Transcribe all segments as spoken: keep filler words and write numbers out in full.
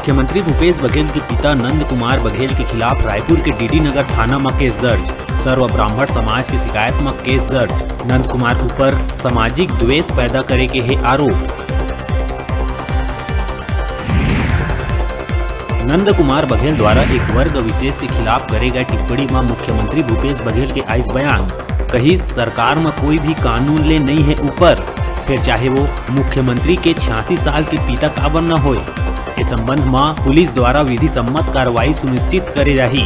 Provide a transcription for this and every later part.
मुख्यमंत्री भूपेश बघेल के पिता नंद कुमार बघेल के खिलाफ रायपुर के डीडी नगर थाना म केस दर्ज। सर्व ब्राह्मण समाज के शिकायत म केस दर्ज। नंद कुमार ऊपर सामाजिक द्वेष पैदा करे के हे आरोप। नंद कुमार बघेल द्वारा एक वर्ग विशेष के खिलाफ करे गए टिप्पणी म मुख्यमंत्री भूपेश बघेल के आइस बयान। कहिस, सरकार म कोई भी कानून ले नइ हे ऊपर, फिर चाहे वो मुख्यमंत्री के छियासी साल के पिता काबर न होय। ए संबंध म पुलिस द्वारा विधि सम्मत कार्रवाई सुनिश्चित करे जाही।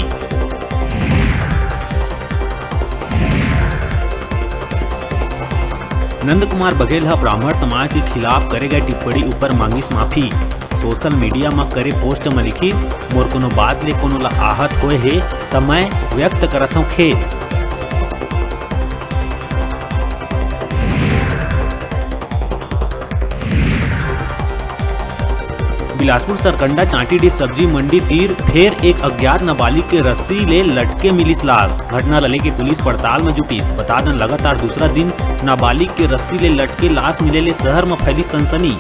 नंद कुमार बघेल ह ब्राह्मण समाज के खिलाफ करे गए टिप्पणी ऊपर मांगिस माफी। सोशल मीडिया म करे पोस्ट म लिखिस, "मोर कोनो बात ले कोनो ला आहत होए हे, त मैं व्यक्त करत हंव खेद।" बिलासपुर सरकंडा चांटीडीह सब्जी मंडी तीर फेर एक अज्ञात नाबालिग के रस्सी ले लटके मिलिस लाश। घटना ल लेके पुलिस पड़ताल म जुटिस। बता दन, लगातार दूसरा दिन नाबालिग के रस्सी ले लटके लाश मिले ले शहर म फैलिस सनसनी।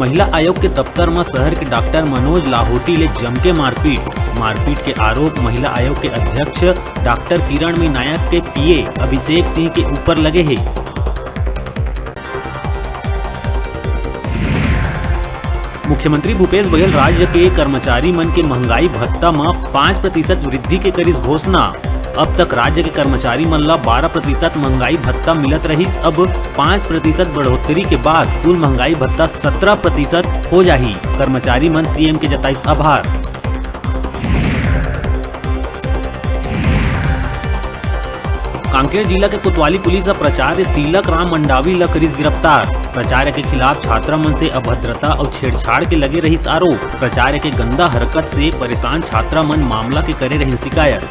महिला आयोग के दफ्तर म शहर के डॉक्टर मनोज लाहोटी ले जमके मारपीट। मारपीट के आरोप महिला आयोग के अध्यक्ष डॉक्टर किरण मई नायक के पीए अभिषेक सिंह के ऊपर लगे हे। मुख्यमंत्री भूपेश बघेल राज्य के कर्मचारी मन के महंगाई भत्ता म पाँच प्रतिशत वृद्धि के करिस घोषणा। अब तक राज्य के कर्मचारी मन ल बारह प्रतिशत महंगाई भत्ता मिलत रहिस, अब पाँच प्रतिशत बढ़ोतरी के बाद कुल महंगाई भत्ता सत्रह प्रतिशत हो जाही। कर्मचारी मन सीएम के जताइस आभार। कांकेर जिला के कोतवाली पुलिस ह प्राचार्य तिलक राम मंडावी ल करिस गिरफ्तार। प्राचार्य के खिलाफ छात्रा मन से अभद्रता अउ छेड़छाड़ के लगे रहिस आरोप। प्राचार्य के गंदा हरकत से परेशान छात्रा मन मामला के करे रहिन शिकायत।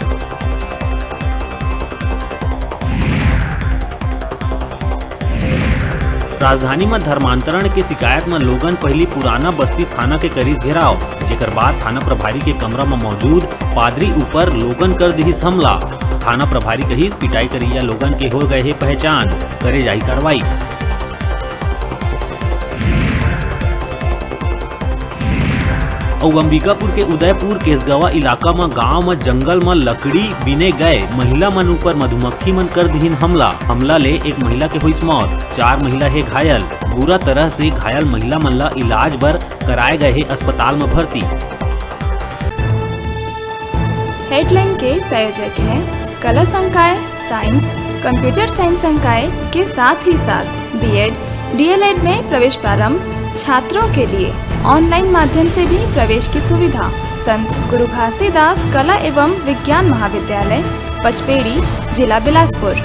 राजधानी म धर्मांतरण के शिकायत म लोगन पहिली पुराना बस्ती थाना के करिस घेराव, जेकर बाद थाना प्रभारी के कमरा म मौजूद पादरी ऊपर लोगन कर दिहिस हमला। थाना प्रभारी कहिस, पिटाई करइया लोगन के हो गए हे पहचान, करे जाही कार्रवाई। अउ अंबिकापुर के उदयपुर केसगवा इलाका म गांव म जंगल म लकड़ी बीने गए महिला मन ऊपर मधुमक्खी मन कर दिहिन हमला। हमला ले एक महिला के होइस मौत, चार महिला हे घायल। बुरा तरह से घायल महिला मन ला इलाज बर कराए गए हे अस्पताल म भर्ती। हेडलाइन के प्रायोजक हैं कला संकाय, साइंस, कंप्यूटर साइंस संकाय के साथ ही साथ बीएड, डीएलएड में प्रवेश प्रारंभ। छात्रों के लिए ऑनलाइन माध्यम से भी प्रवेश की सुविधा। संत गुरु घासीदास कला एवं विज्ञान महाविद्यालय, पचपेड़ी, जिला बिलासपुर।